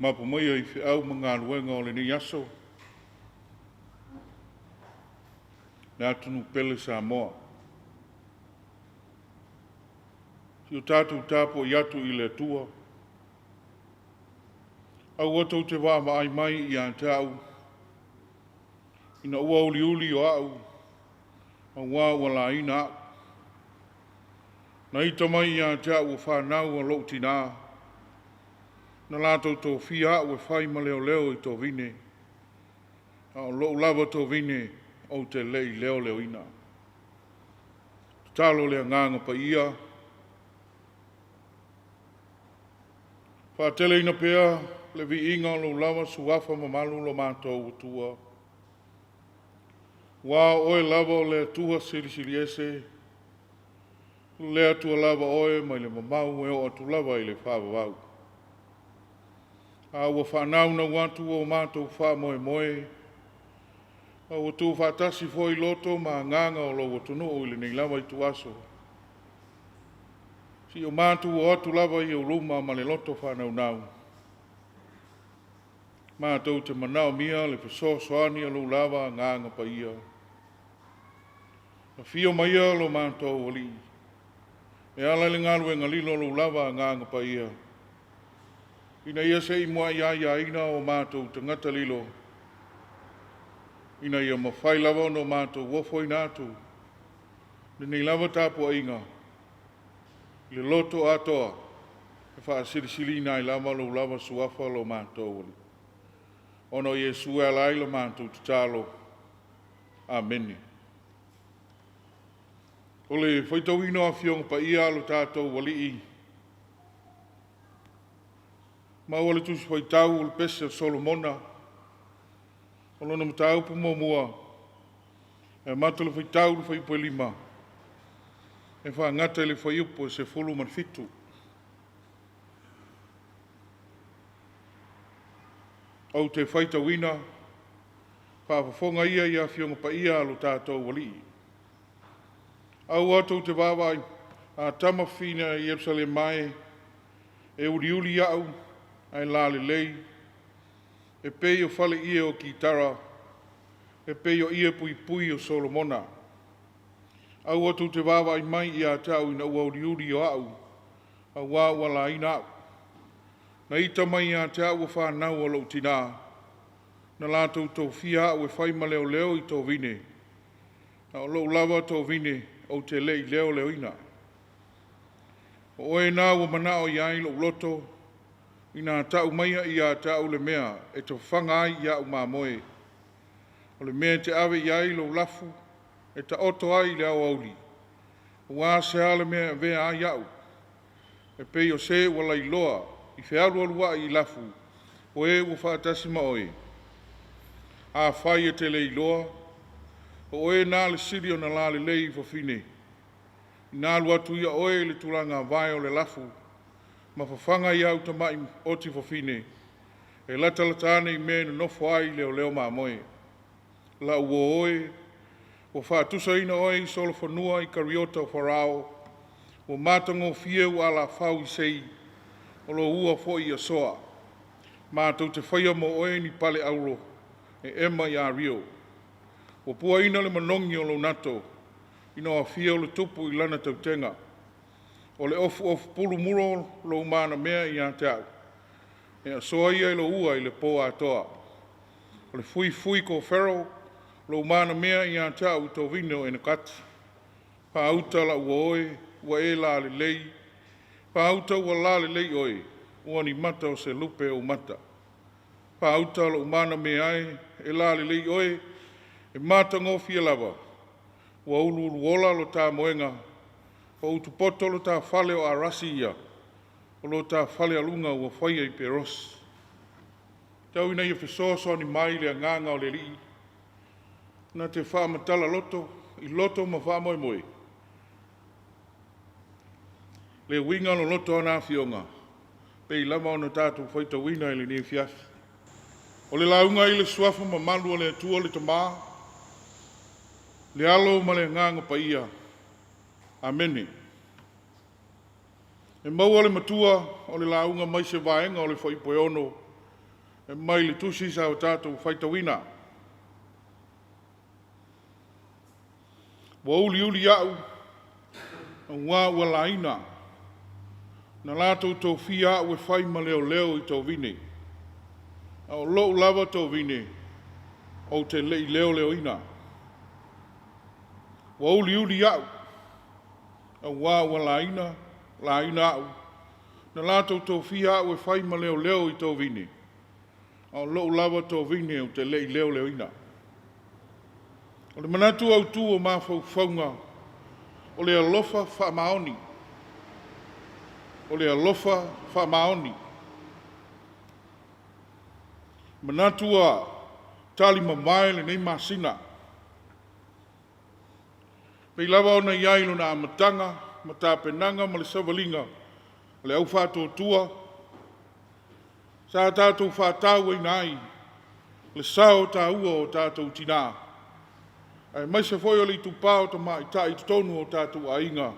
Mapu maia i feau ma galuega o lenei aso, le atunuu pele Samoa. Si o tatou tapuai atu i le Atua, aua tou te vaavaai mai ia te au, ina ua uliuli o au, auā ua laina au. Na ita mai ia te au ua fanau a lou tinā, na latou tofia au e fai ma leoleo i tovine, a o lou lava tovine ou te le i leoleoina. Tatalo le agaga paia, faateleina pea le viiga o lou lava suafa mamalu lo matou Atua. Ua o oe lava o le Atua Silisili Ese, o le Atua lava oe mai le mamau e oo atu lava i le faavavau. A ua faanaunau atu o matou faamoemoe, a ua tuufaatasi foi loto ma agaga o lou atunuu i lenei lava ituaso. Si o matou o atu lava i ou luma ma le loto faanaunau, matou te manaomia le fesoasoani a lou lava agaga paia. Afio maia lo matou Alii, e ala i le galuega lilo a lou lava agaga paia, ina ia se i muai aiaina o matou tagata lilo, ina ia mafai lava ona o matou ofoina atu lenei lava tapuaiga i le loto atoa e faasilisiliina ai lava lou lava suafa lo matou Alii. Ona o Iesu e ala ai la matou tatalo. Amene. O le faitauina o Afioga Paia a lo tatou Alii, maua le tusi faitau o le Pese a Solomona, o lona mataupu muamua, e amata le faitau i le fuaiupu e 5, e faagata i le fuaiupu e 17. Ou te faitauina faafofoga ia i Afioga Paia a lo tatou Alii. Aua tou te vaavaai a tama fafine a Ierusalema e, e uliuli au ae lalelei, e pei o faleie o Kitara, e pei o ie puipui o Solomona. Aua tou te vaavaai mai ia te au ina ua uliuli o au, auā ua laina au. Na ita mai ia te au ua fanau a lou tinā, na latou tofia au e fai ma leoleo i tovine, a o lou lava tovine ou te le i leoleoina. O oe na ua manao i ai lou loto, ina tau maia ia te au le mea e te fafaga ai i au mamoe, o le mea e te ave i ai lou lafu e taoto ai i le aoauli, ua se a le mea e avea ai au, e pei o se ua lailoa i fealualuai i lafu, o e ua faatasi ma oe. Afai e te le iloa, o oe na le sili ona lalelei i fafine, ina alu atu ia oe i le tulaga vae o le lafu, ma fafaga i au tamai oti fafine, e latalata ane i mea e nonofo ai leoleo mamoe. Lau uo oe, ua faatusaina oe i solofanua i kariota o Farao, ua matagofie ua alafau i sei, o lou ua foi i Asoa. Matou te faia mo oe ni pale auro e ema i Ario. Ua puaina le manogi o lou nato, ina o afio le tupu i lana tautega. O le ofuofu pulumuro lou manamea ia te au, e asoa ia i lou ua i le po atoa. O le fuifui kofero lou manamea ia te au i tovine o Enekati. Faauta lau uo e, ua e lalelei, faauta ua lalelei oe, ua ni mata o se lupe ou mata. Faauta lou manamea e, e lalelei oe, e matagofie lava, ua uluuluola lo ta moega, ua utupoto lo ta fale o Arasi ia, o lo ta fale aluga ua faia i Perosi. Tau ina ia fesoasoani mai le agaga o le Alii, na te faamatala loto i loto ma faamoemoe, le uiga loloto o ana afioga, pei lava ona tatou faitauina i lenei afiafi. O le lauga i le suafa mamalu o le Atua le Tama, le Alo ma le Agaga Paia. Amene. E maua le matua o le lauga mai se vaega o le Fuaiupu e 6 E mai le tusi sa o tatou faitauina. Ua uliuli au, auā ua laina, na latou tofia au e fai ma leoleo i tovine, a o lou lava tovine ou te le i leoleoina. Ua uliuli au, auā ua laina, laina au, na latou tofia au e fai ma leoleo i tovine, a o lou lava tovine ou te le i leoleoina. O le manatu autu o mafaufauga, o le alofa faamaoni. O le alofa faamaoni. Manatu ua talimamae lenei masina. Pei lava ona i ai lona amataga ma tapenaga ma le savaliga o le aufaatuatua, sa tatou faatauaina ai le sao taua o tatou tina, aemaise foi o le itupa o tamaitai i totonu o tatou aiga,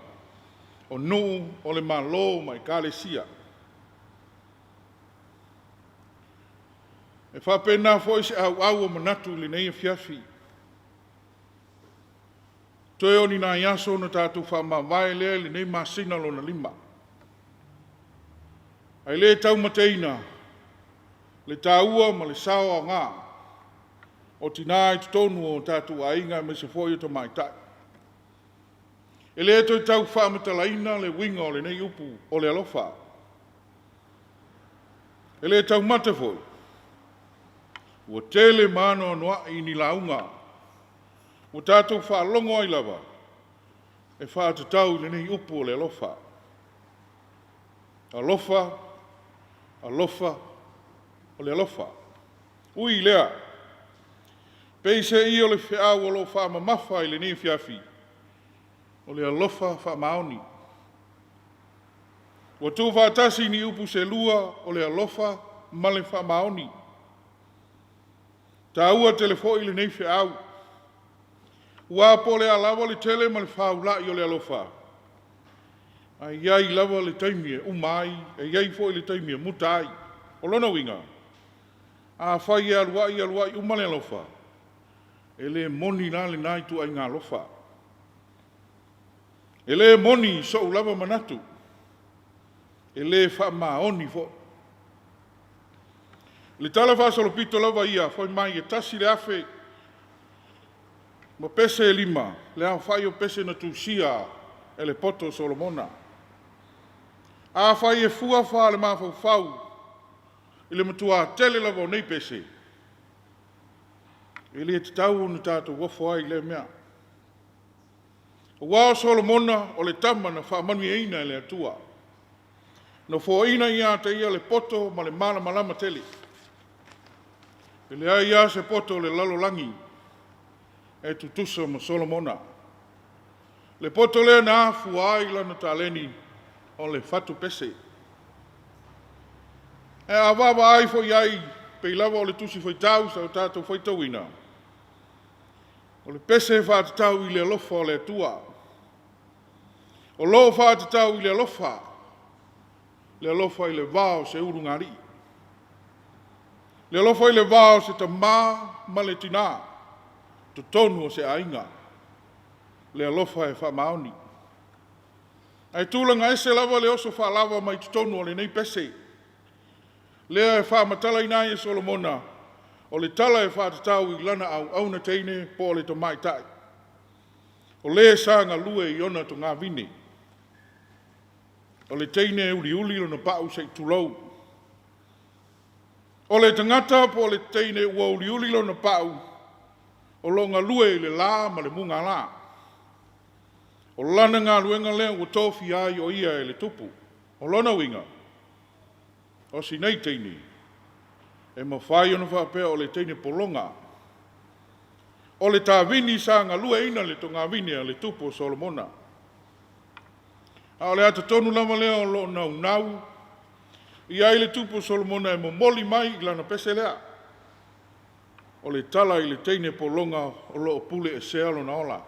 o nuu, o le Malo ma Ekalesia. E faapena foi se auau o manatu i lenei afiafi. Toe o ni nai aso ona tatou faamavae lea i lenei masina lona 5. Ae le taumateina le taua ma le sao aoga o tina i totonu o tatou aiga aemaise foi o tamaitai. E le toe tau faamatalaina le uiga o lenei upu o le alofa. E le taumate foi, ua tele ma anoanoai ni lauga ua tatou faalogo ai lava e faatatau i lenei upu o le alofa. Alofa, alofa, o le alofa. Ui i lea, peiseai o le feau o lo o faamamafa i lenei afiafi, o le alofa faamaoni. Ua tuufaatasi ni upu se lua, o le alofa ma le faamaoni. E taua tele foi lenei feau, aua po o le a lava le tele ma le faulai o le alofa, ae i ai lava le taimi e uma ai, e i ai foi le taimi e muta ai. O lona uiga, afai e alu ai alu ai uma le alofa, e le moni la lena ituaiga alofa. E le moni i sou lava manatu, e le faamaoni foi. I le talafaasolopito lava ia, fai mai e 1,000 ma pese e 5 le aofai o pese na tusia e le poto o Solomona. Afai e fua faalemafaufau i le matua tele lava o nei pese, e le tatau ona tatou ofo ai i lea mea. Aua o Solomona o le tama na faamanuiaina e le Atua, na foaina ia te ia le poto ma le malamalama tele. E leai lava se poto o le lalolagi e tutusa ma Solomona. Le poto lea na afua ai lana taleni o le fatupese. Ae a vaavaai foi i ai pei lava o le tusi faitau sa o tatou faitauina, o le pese e faatatau i le alofa o le Atua. O lo o faatatau i le alofa, le alofa i le va o se ulugalii, le alofa i le va o se tama ma le tina, totonu o se aiga, le alofa e faamaoni. Ae tulaga ese lava le oso faalava mai totonu o lenei pese, lea e faamatalaina ai e Solomona, o le tala e faatatau i lana auauna teine po o le tamaitai, o le sa galue i ona togavine. O le teine e uliuli lona pau se i tulou. O le tagata po o le teine ua uliuli lona pau, o lo o galue i le la ma le mugala. O lana galuega lea ua tofia ai o ia e le tupu. O lona uiga, o si nei teine, e mafai ona faapea o le teine pologa. O le tavini sa galueaiina le togavine a le tupu o Solomona. A o le ata tonu lava lea o lo o naunau i ai le tupu o Solomona e momoli mai i lana pese lea, o le tala i le teine pologa o lo o puleesea lona ola.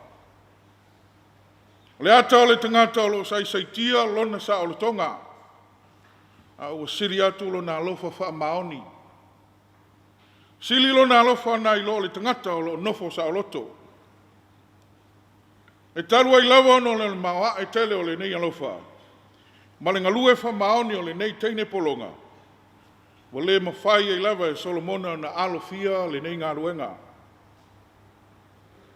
O le ata o le tagata o lo o saisaitia lona saolotoga, a ua sili atu lona alofa faamaoni. Sili lona alofa nai lo le tagata o lo o nofo saoloto. E talu ai lava ona o le maoae tele o lenei alofa ma le galue faamaoni o lenei teine pologa, ua le mafai ai lava e Solomona ona alofia lenei galuega,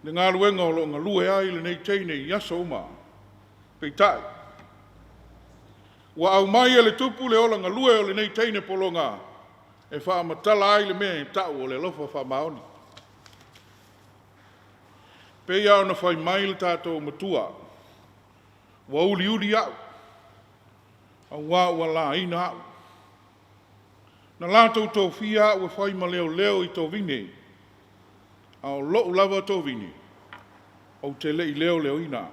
le galuega o lo o galue ai lenei teine i aso uma. Peitai, ua aumai e le Tupu le ola galue o lenei teine pologa e faamatala ai le mea e tau o le alofa faamaoni. E pei lava ona fai mai le tatou Matua, ua uliuli au, aua ua laina au. Na latou tofia au e fai ma leoleo i tovine, a o lou lava tovine, ou te le i leoleoina.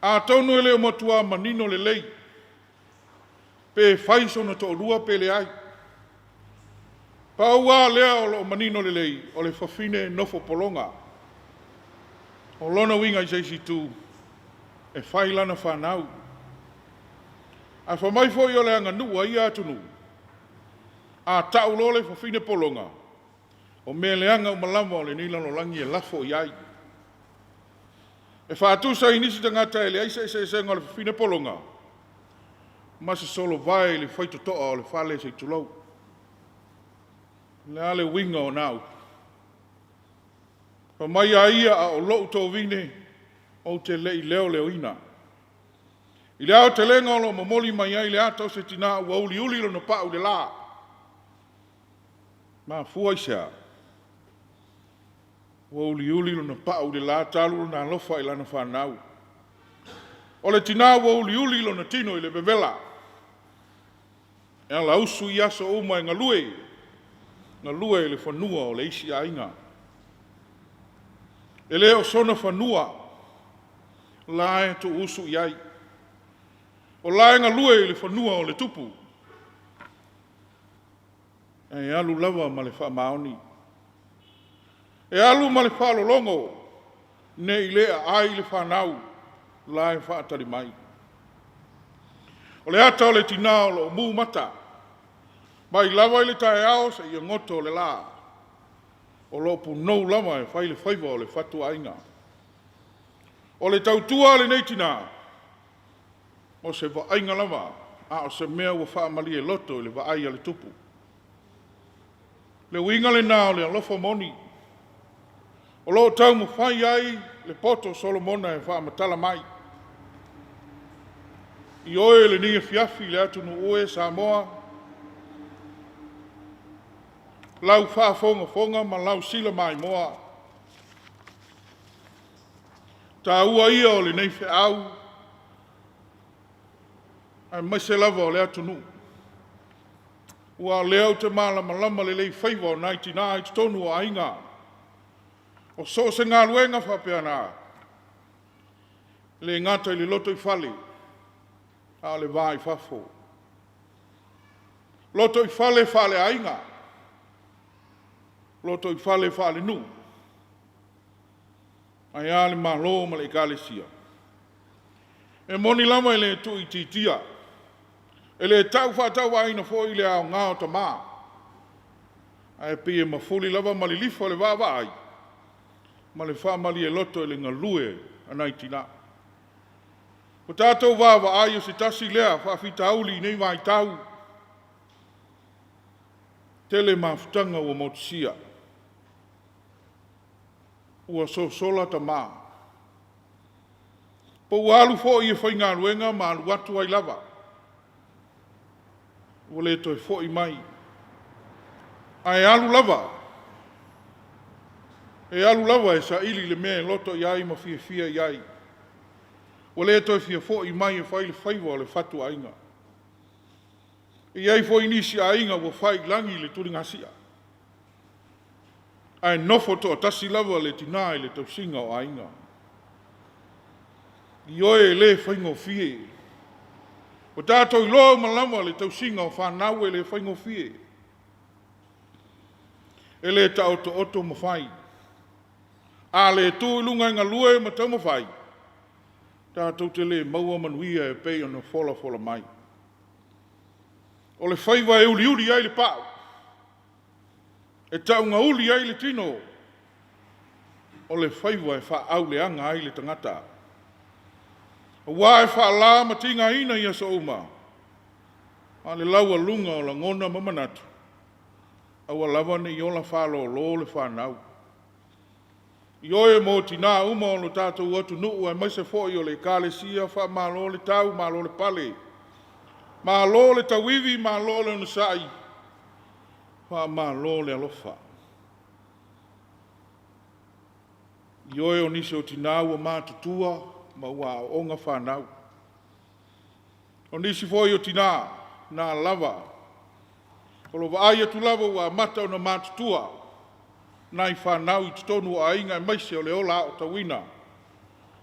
Atonu e le o matua manino lelei pe fai sona toalua pe leai. Pau lava lea o lo o manino lelei, o le fafine nofo pologa. O lona uiga i se isi itu, e fai lana fanau. Ae fai mai foi o le aganuu a ia atunuu, a tau loa le fafine pologa, o mea leaga uma lava o lenei lalolagi e lafo i ai. E faatusa i nisi tagata e leai se eseesega o le fafine pologa ma se solovae i le faitotoa o le fale, se i tulou. O le a le uiga o na upu? Fai mai a ia, a o lou tovine ou te le i leoleoina. I le aotelega o lo o momoli mai ai le ata o se tina ua uliuli lona pau i le la. E mafua i se a? Ua uliuli lona pau i le la talu ona alofa i lana fanau. O le tina ua uliuli lona tino i le vevela, e alausu i aso uma e galue, galue i le fanua o le isi aiga. E le o sona fanua la e tuuusu i ai, o la e galue i le fanua o le tupu, ae alu lava ma le faamaoni. E alu ma le faalologo ne i le aai le fanau la e faatali mai. O le ata o le tina o lo o mu mata, mai lava i le taeao seia goto le la, o lo o punou lava e fai le faiva o le fatuaiga. O le tautua a lenei tina, o se vaaiga lava a o se mea ua faamalie loto i le vaai a le Tupu. Le uiga lena o le alofa moni, o lo o taumafai ai le poto Solomona e faamatala mai. Ioe lenei afiafi le atunuu e Samoa, lau faafogafoga ma lau silamaimoa, taua ia o lenei feau aemaise lava o le atunuu, aua o lea ou te malamalama lelei i faiva o nai tina i totonu o aiga. O so o se galuega faapena, e le gata i le lotoifale, a o le va i fafo. Lotoifale faaleaiga, lotoifale faalenuu, ae a le Malo ma le Ekalesia? E moni lava e le tuuitiitia, e le tau faatauvaaina foi le aoga o tama, ae pei e mafuli lava ma lilifa le vaavaai ma le faamalie loto i le galue a nai tina. Ua tatou vaavaai o se tasi lea faafitauli i nei vaitau, tele mafutaga ua motusia, ua sosola tama, po ua alu foi e faigaluega ma alu atu ai lava, ua le toe foi mai, ae alu lava, e alu lava e saili le mea e loto i ai ma fiafia i ai. Ua le toe fia foi mai e fai le faiva o le fatuaiga. E i ai foi nisi aiga ua fai i lagi le tuligasia, ae nofo toatasi lava le tina i le tausiga o aiga. Ioe, e le faigofie. Ua tatou iloa uma lava le tausiga o fanau e le faigofie. E le taotooto ma fai. A le tu i luga e galue ma taumafai, tatou te le maua manuia e pei ona folafola mai. O le faiva e uliuli ai le pau, E taugauli ai le tino, o le faiva e faaauleaga ai le tagata. Aua e faala ma tigaina i aso uma, a o le laualuga o lagona ma manatu, aua lava ne i ola faalolo le fanau. Ioe mo tinã uma o lo tatou atunuu aemaise foi o le Ekalesia, faamalo le tau malo le pale, malo le tauivi malo le onosai, faamalo le alofa. Ioe, o nisi o tina ua matutua ma ua aooga fanau. O nisi foi o tina na lava, o lo o vaai atu lava ua amata ona matutua nai fanau i totonu o aiga aemaise o le ola aotauina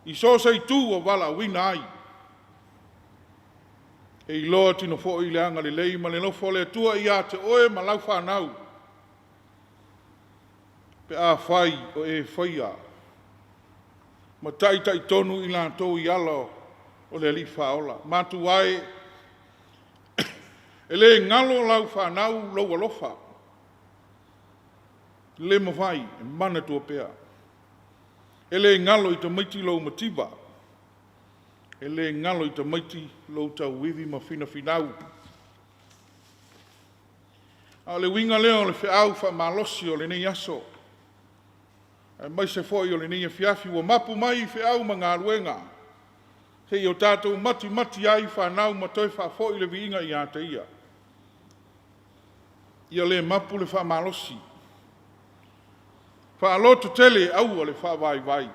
i so o se itu ua valaauina ai. E iloa tino foi le agalelei ma le alofa o le Atua ia te oe ma lau fanau pe afai o e faia ma taitaitonu i latou i ala o le Alii Faaola. Matua e, e le galo lau fanau lou alofa, e le mafai e manatua pea. E le galo i tamaiti lou mativa, e le galo i tamaiti lou tauivi ma finafinau. A o le uiga lea o le feau faamalosi o lenei aso, aemaise foi o lenei afiafi ua mapu mai feau ma galuega, seia o tatou matimati ai fanau ma toe faafoi le viiga ia te Ia. Ia le mapu le faamalosi, faalototele aua le faavaivai.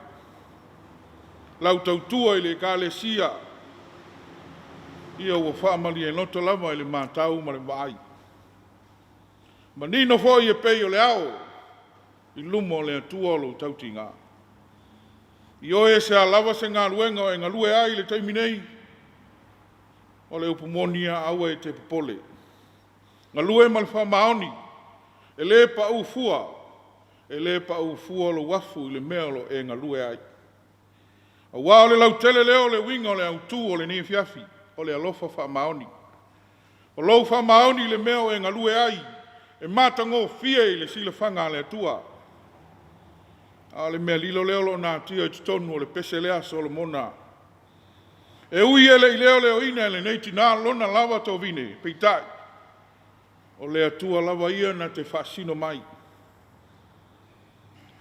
Lau tautua i le Ekalesia, ia ua faamalie loto lava i le matau ma le vaai. Manino foi e pei o le ao i luma o le Atua lou tautiga. Ioe, se a lava se galuega o e galue ai i le taimi nei, o le upu moni lava, aua e te popole, galue ma le faamaoni, e le pau fua, e le pau fua lou afu i le mea o lo o e galue ai. Aua o le lautele lea o le uiga o le autu o lenei afiafi, o le alofa faamaoni. O lou faamaoni i le mea o e galue ai, e matagofie i le silafaga a le Atua. A o le mea lilo lea o lo o natia i totonu o le pese lea a Solomona. E ui e le i leoleoina e lenei tina lona lava tovine, peitai, o le Atua lava ia na te faasino mai.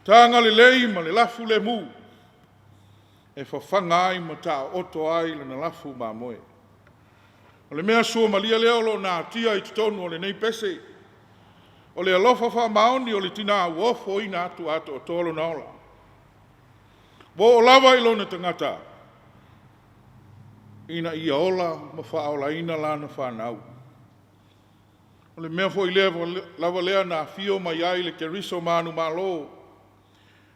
Tagalelei ma le lafulemu e fafaga ai ma taooto ai lana lafu mamoe. O le mea suamalie lea o lo o natia i totonu o lenei pese, o le alofa faamaoni o le tina ua ofoina atu atoatoa lona ola, ua oo lava i lona tagata ina ia ola ma faaolaina lana fanau. O le mea foi lea lava lea na afio mai ai le Keriso manumalo,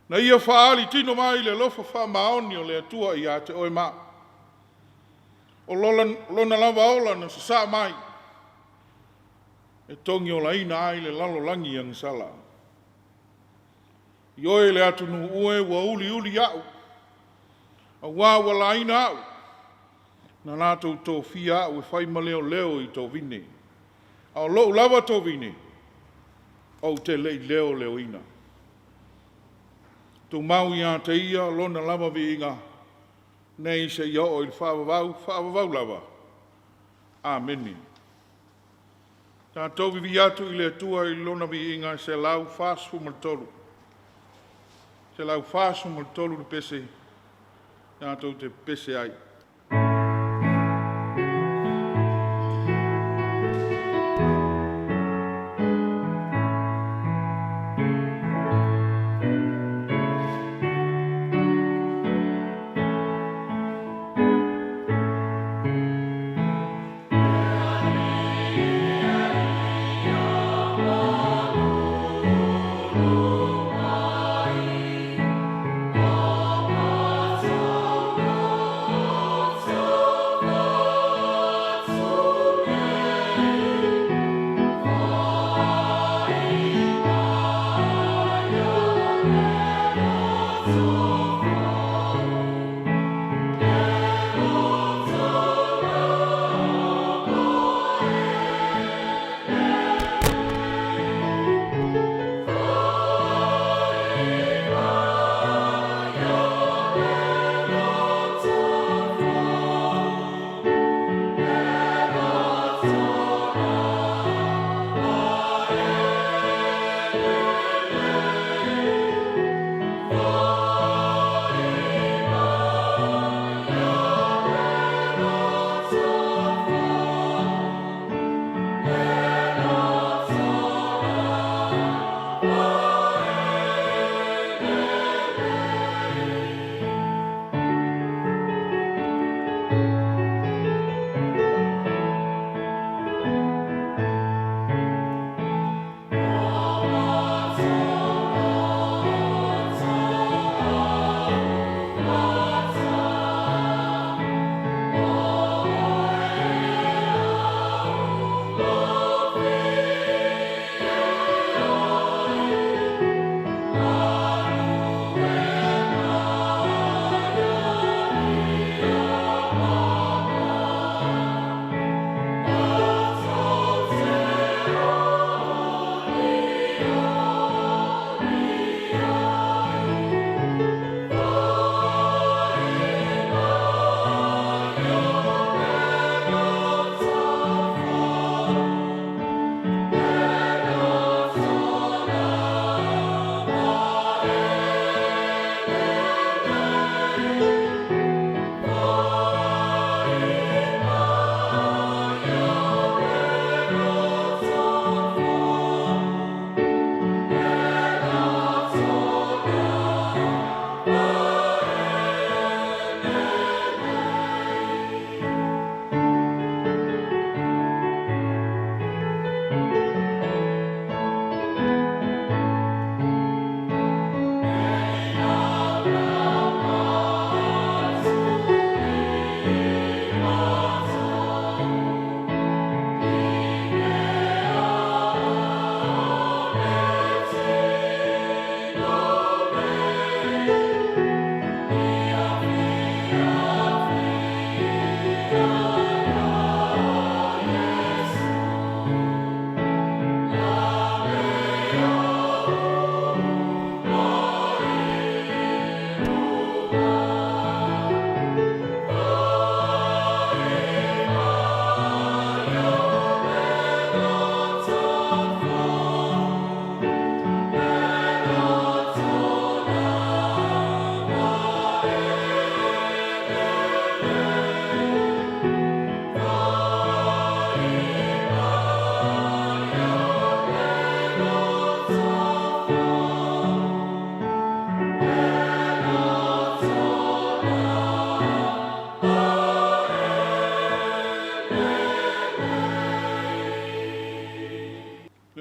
na ia faaali tino mai le alofa faamaoni o le Atua ia te oe ma au. O lona lava ola na sasaa mai e togiolaina ai le lalolagi agasala. Ioe le atunuu e, ua uliuli au, aua ua laina au, na latou tofia au e fai ma leoleo i tovine, a o lou lava tovine, ou te le i leoleoina. Tumau ia te ia lona lava viiga nei seia oo i le faavavau, faavavau lava. Amene. Tatou vivii atu i le Atua i lona viiga e 143. 143 le pese tatou te pepese ai.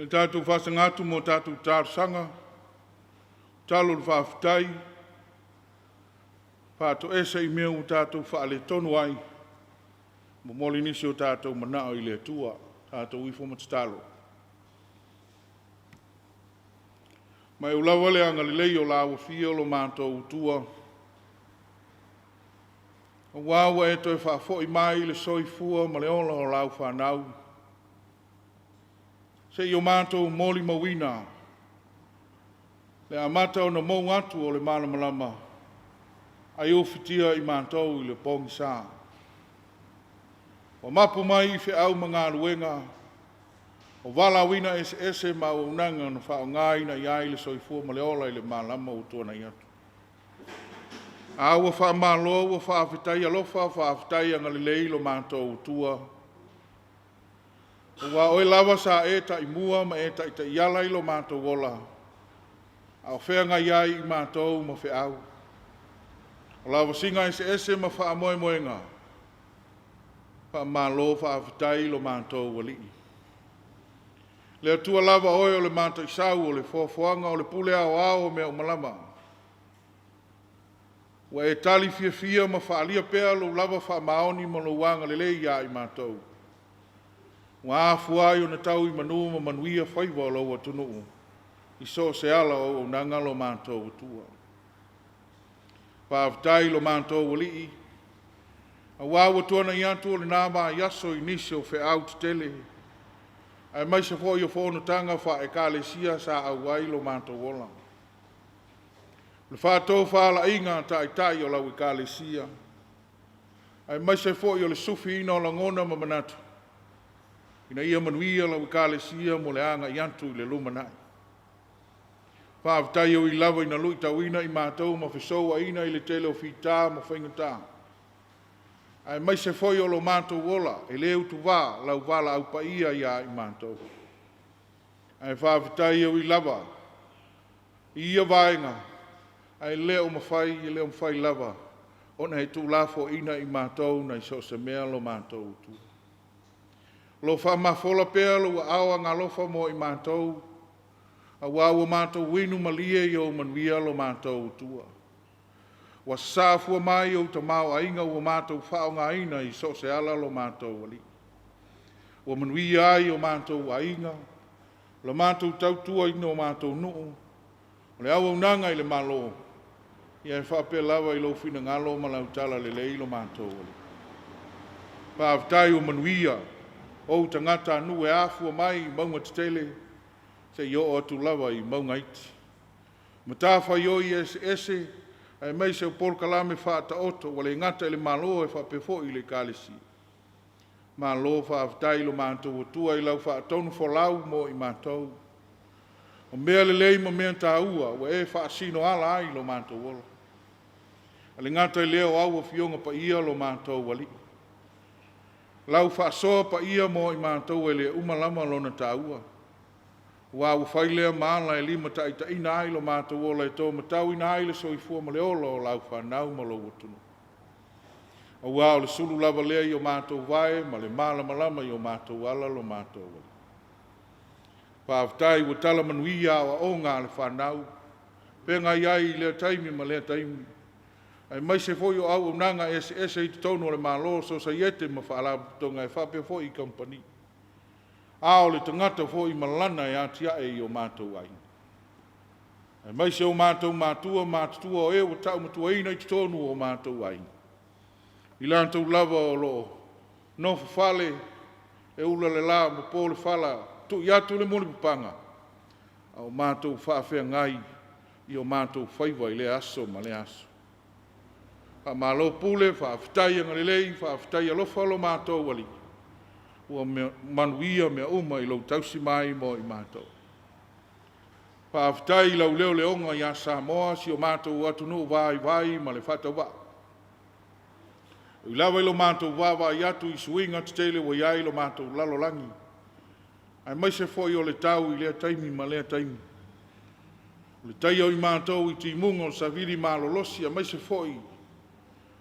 Le tatou faasaga atu mo tatou talosaga, talo o le faafetai, faatoese i mea ua tatou faaletonu ai, momoli nisi o tatou manao i le Atua, tatou ifo ma tatalo. Ma e ua lava le agalelei o la ua fia o lo matou Atua, aua ua e toe faafoi mai le soifua ma le ola o lau fanau, se i o matou molimauina le amata ona mou atu o le malamalama, ai ufitia i matou i le pogisa. Ua mapu mai i feau ma galuega, o valaauina eseese ma auaunaga na faaaogaina i ai le soifua ma le ola i le malama ua tuanai atu. A ua faamalo, ua faafetai alofa, faafetai agalelei lo matou Atua, aua o oe lava sa e taimua ma e taitaiala i lo matou ola, a o feagai ai i matou ma feau, o lavasiga eseese ma faamoemoega, faamalo faafetai lo matou Alii. Le Atua lava o oe o le mataisau, o le foafoaga, o le pule aoao o mea uma lava. Ua e tali fiafia ma faaalia pea lou lava faamaoni ma lou agalelei ia i matou. Ua afua ai ona tau i manu ma manuia faiva o lou atunuu, i so o se ala o auaunaga lo matou Atua. Faafetai lo matou Alii, aua ua tuanai atu o lena vaiaso i nisi o feau tetele, aemaise foi o fonotaga faale-Ekalesia sa auai lo matou ola. O le faatofalaiga a Taitai o lau Ekalesia, aemaise foi o le sufiina o lagona ma manatu, ina ia manuia lau Ekalesia mo le agai atu i le lumanai. Faafetai e ui lava ina luitauina i matou ma fesouaina i le tele o fita ma faigata, aemaise foi o lo matou ola, e le utuvā lau valaau paia ia i matou. Ae faafetai e ui lava i ia vaega, ae le o mafai, e le o mafai lava ona e tuulafoaiina i matou nai so o se mea lo matou Atua. O lo o faamafola pea lou aao agaalofa mo i matou, aua ua matou inu malie i ou manuia lo matou Atua. Ua sasaa fua mai ou tamaoaiga ua matou faaaogaina i so o se ala lo matou Alii. Ua manuia ai o matou aiga, o le matou tautuaina o matou nuu, o le auaunaga i le Malo, ia e faapea lava i lou finagalo ma lau talalelei lo matou Alii. Faafetai ua manuia ou tagatanuu e afua mai i mauga tetele seia oo atu lava i mauga iti. Matafaioi eseese aemaise o polokalame faataoto ua le gata i le Malo ae faapea foi i le Ekalesia. Malo faafetai i lo matou Atua i lau faatonufolau mo i matou. O mea lelei ma mea taua ua e faasinoala ai lo matou ola. E le gata i lea o au Afioga Paia lo matou Alii. Lau faasoa paia mo i matou e le uma lava lona taua. Aua ua fai lea ma ala e limataitaiina ai lo matou ola e taumatauina ai le soifua ma le ola o lau fanau ma lou atunuu. Aua o le sulu lava lea i o matou vae ma le malamalama i o matou ala lo matou Alii. Faafetai ua tala manuia aoaoga a le fanau, feagai ai i lea taimi ma lea taimi, aemaise foi o auaunaga eseese i totonu o le Malo, Sosaiete ma Faalapotopotoga e faapea foi i kamupani. A o le tagata foi ma lana e atiae i o matou aiga. Aemaise o matou matua matutua o e ua taumatuaina i totonu o matou aiga, i latou lava o lo o nofo fale, e ula le la ma po le fala, tui atu le mulipapaga, a o matou faafeagai i o matou faiva i lea aso ma lea aso. Faamalo pule, faafetai agalelei, faafetai alofa lo matou Alii, ua manuia mea uma i lou tausi mai mo i matou. Faafetai i lau leoleoga ia Samoa, si o matou atunuu vaivai ma le faatauvaa. E ui lava i lo matou vaavaai atu i suiga tetele ua i ai lo matou lalolagi, aemaise foi o le tau i lea taimi ma lea taimi, o le taia o i matou i timuga o le savili malolosi, aemaise foi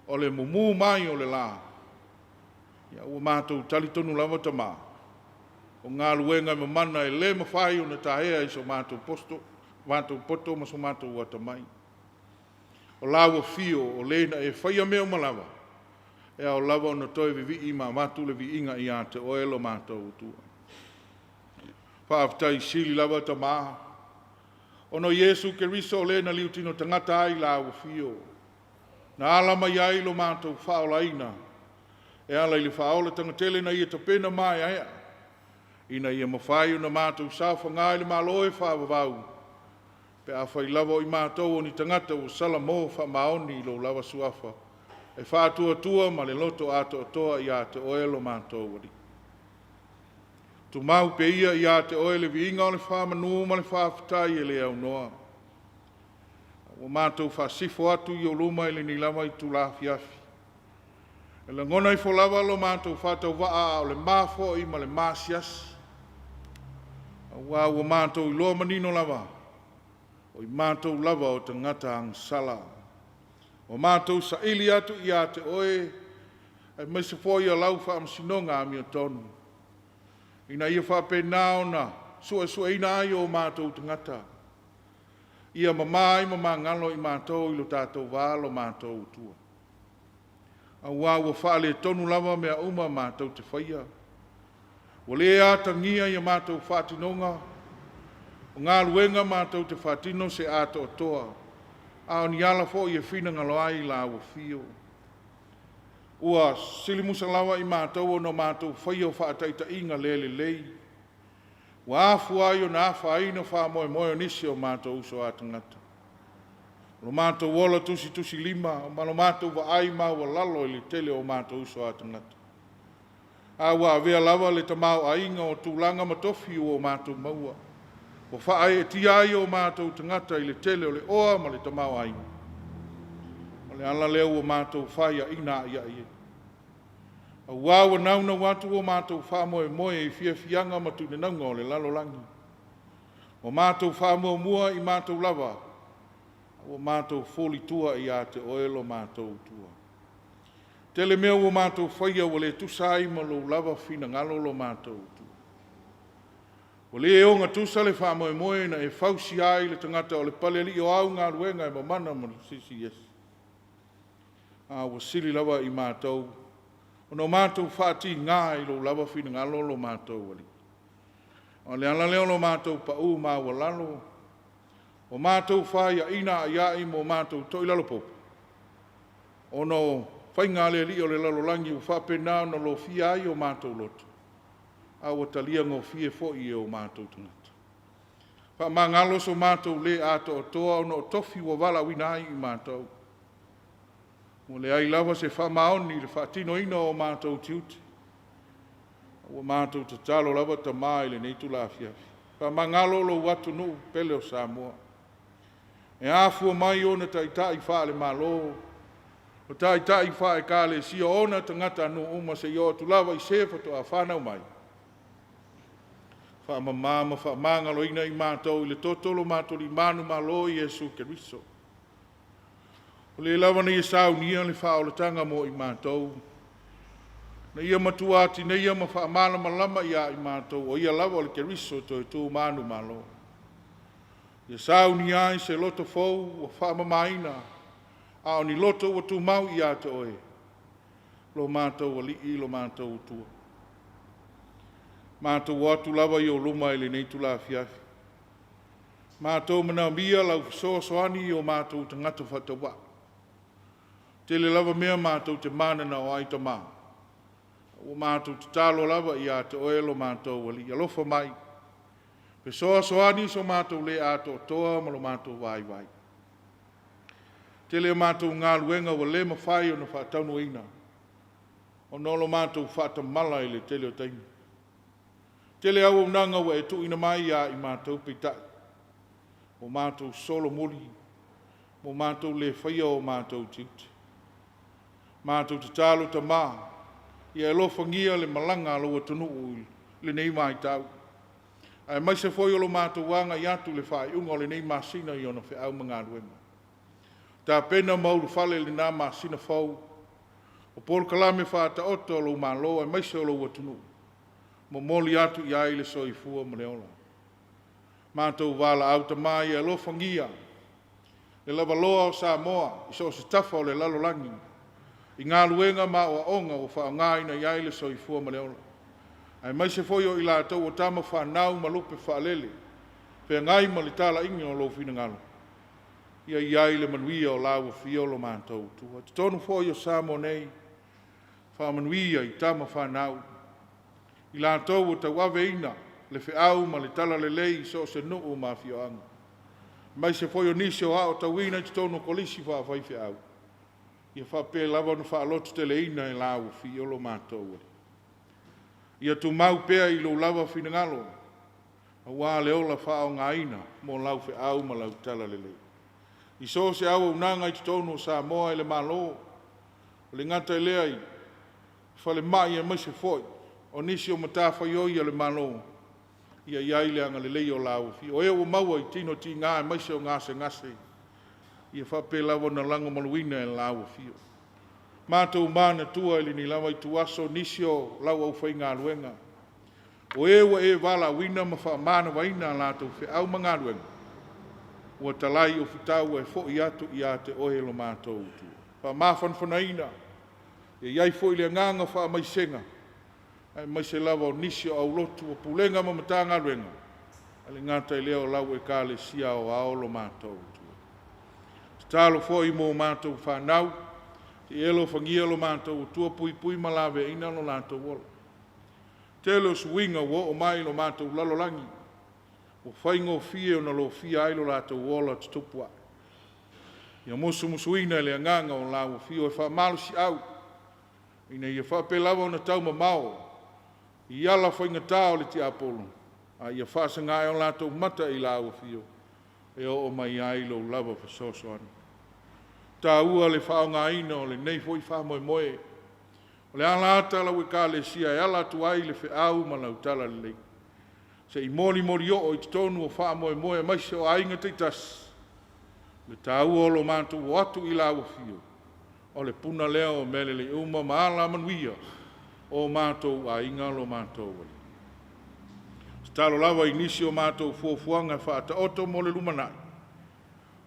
o le mumu mai o le la, ia ua matou talitonu lava Tama, O galuega e mamana e lē mafai ona taea i so matou poto ma so matou atamai. O lau afio o le na e faia mea uma lava, e ao lava ona toe vivii ma avatu le viiga ia te oe lo matou Atua. Faafetai sili lava Tamā, ona o Iesu Keriso o le na liutino tagata ai lau afio, na ala mai ai lo matou faaolaina e ala i le faaola tele na ia tapena maeaea, ina ia mafai ona matou saofaga i le Malo e faavavau, pe afai lava o i matou o ni tagata ua salamo faamaoni i lou lava suafa, e faatuatua ma le loto atoatoa ia te oe lo matou Alii. Tumau pea ia ia te oe le viiga o le faamanu ma le faafetai e le aunoa. Ua matou faasifo atu i ou luma i lenei lava itula afiafi. E lagona ifo lava lo matou faatauvaa a o le ma foi ma le maasiasi. Aua ua matou iloa manino lava, o i matou lava o tagata agasala. Ua matou saili atu ia te oe, aemaise foi o lau faamasinoga amiotonu, ina ia faapena ona suesueina ai o matou tagata, ia mama ai ma magalo i matou i lo tatou va lo matou Atua. Aua ua faaletonu lava mea uma matou te faia. Ua le atagia ia matou faatinoga, o galuega matou te faatino se atoatoa, a o ni ala foi e finagalo ai lau afio. Ua silimusa lava i matou ona o matou faia o faataitaiga le lelei, ua afua ai ona afaina faamoemoe o nisi o matou uso a tagata. O lo matou ola tusitusilima ma lo matou vaai maualalo i le tele o matou uso a tagata. A ua avea lava le tamaoaiga o tulaga ma tofi ua o matou maua, ua faaeetia ai o matou tagata i le tele o le oa ma le tamaoaiga. O le ala lea ua matou faiaina ai ai ai. Aua ua naunau atu o matou faamoemoe i fiafiaga ma tunenauga o le lalolagi. Ua matou faamuamua i matou lava, ua matou fulitua ia te oe lo matou Atua. Tele mea ua matou faia ua le tusa ai ma lou lava finagalo lo matou Atua. Ua le ogatusa le faamoemoe na e fausia ai le tagata o le palealii o au galuega e mamana ma le silisili ese. A ua sili lava i matou ona o matou faatiga i lou lava finagalo lo matou Alii. O le ala lea o lo matou pau maualalo, o matou faiaina aiai ma o matou toilalo popo, ona o faiga a le alii o le lalolagi ua faapena ona lofia ai o matou loto, a ua talia gofie foi e o matou tagata. Faamagalo so matou le atoatoa ona o tofi ua valaauina ai i matou. Ua leai lava se faamaoni i le faatinoina o matou tiute. Ua matou tatalo lava Tamā i lenei itula afiafi. Faamagalo lou atunuu pele o Samoa. E afua mai ona taitai faale-Malo, o taitai faale-Ekalesia, ona tagatanuu uma seia oo atu lava i se faatoa fanau mai. Faamama ma faamagaloina i matou i le toto o lo matou Alii manumalo Iesu Keriso. O le lava na ia saunia le faaolataga mo i matou, na ia matua atineia ma faamalamalama ia i matou, o ia lava o le Keriso toe tu manumalo. Ia saunia ai se loto fou ua faamamaina, a o ni loto ua tumau ia te oe, lo matou Alii lo matou Atua. Matou o atu lava i ou luma i lenei itula afiafi. Matou manaomia lau fesoasoani i o matou tagata faatauvaa. Tele lava mea matou te mananao ai Tamā. Ua matou tatalo lava ia te oe lo matou Alii. Alofa mai, fesoasoani so matou le atoatoa ma lo matou vaivai. Tele o matou galuega ua le mafai ona faataunuuina, ona o lo matou faatamala i le tele o taimi. Tele auaunaga ua e tuuina mai ia i matou peitai, ua matou solomuli, ua matou le faia o matou tiute. Matou tatalo Tamā, ia alofagia le malaga a lou atunuu i lenei vaitau, aemaise foi o lo matou agai atu i le faaiuga o lenei masina i ona feau ma galuega. Tapena ma ulufale i lena masina fou, o polokalame faataoto a lou Malo aemaise o lou atunuu. Momoli atu i ai le soifua ma le ola. Matou valaau Tama ia alofagia le lavaloa o Samoa i so o se tafa o le lalolagi, i galuega ma aoaoga ua faaaogaina i ai le soifua ma le ola, aemaise foi o i latou o tama fanau ma lupe faalele, feagai ma le talaiga o lou finagalo, ia i ai le manuia o lau afio lo matou Atua. I totonu foi o Samoa nei, faamanuia i tama fanau, i latou ua tauaveina le feau ma le talalelei i so o se nuu ma afioaga, aemaise foi o nisi o aotauina i totonu o kolisi faafaifeau, ia faapea lava ona faalototeleina e lau afio lo matou Alii. Ia tumau pea i lou lava finagalo, aua le ola faaaogaina mo lau feau ma lau talalelei. I so o se auaunaga i totonu o Samoa e le Malo, e le gata i lea i falemai aemaise foi o nisi o matafaioi a le Malo, ia i ai le agalelei o lau afio. O e ua maua i tino tiga aemaise o gasegase, ia faapea lava ona lagomaluina e lau afio. Matou manatua i lenei lava ituaso nisi o lau aufaigaluega, o e ua e valaauina ma faamanavaina a latou feau ma galuega, ua talai ofutau ae foi atu ia te oe lo matou Atua. Faamafanafanaina, e i ai foi le agaga faamaisega, aemaise lava o nisi o aulotu o Pulega ma Matagaluega, ae le gata i lea o lau Ekalesia aoao lo matou Atua. Tatalo foi mo matou fanau, se i e alofagia lo matou Atua, puipui ma laveaiina lo latou ola. Tele o suiga ua oo mai i lo matou lalolagi, ua faigofie ona lofia ai lo latou ola tutupu ae. Ia musumusuina e le agaga o lau afio e faamalosiau, ina ia faapea lava ona taumamao i ala faigata o le tiapolo, a ia faasaga a'e o latou mata i lau afio e oo mai ai lou lava fesoasoani. Taua le faaaogaina o lenei foi faamoemoe, o le ala ata a lau ekalesia e ala atu ai le feau ma lau talalelei, se i molimoli oo i totonu o faamoemoe aemaise o aiga taitasi, le taua o lo matou o atu i lau afio, o le puna lea o mea lelei uma ma alamanuia o matou aiga lo matou Alii. Tatalo lava i nisi o matou fuafuaga faataoto mo le lumanai,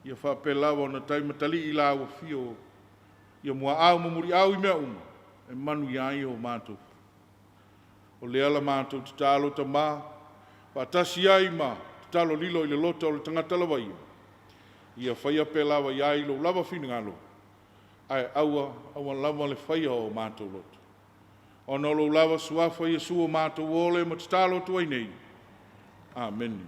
ia faapea lava ona taimatalii i lau afio, ia muaau ma muliau i mea uma e manuia ai o matou. O lea la matou tatalo Tama, faatasi ai ma tatalo lilo i le loto o le tagata lava ia, ia faia pea lava i ai lou lava finagalo, ae aua aua lava le faia o matou loto. Ona o lou lava suafa Iesu o matou ole ma tatalo atu ai nei. Amene.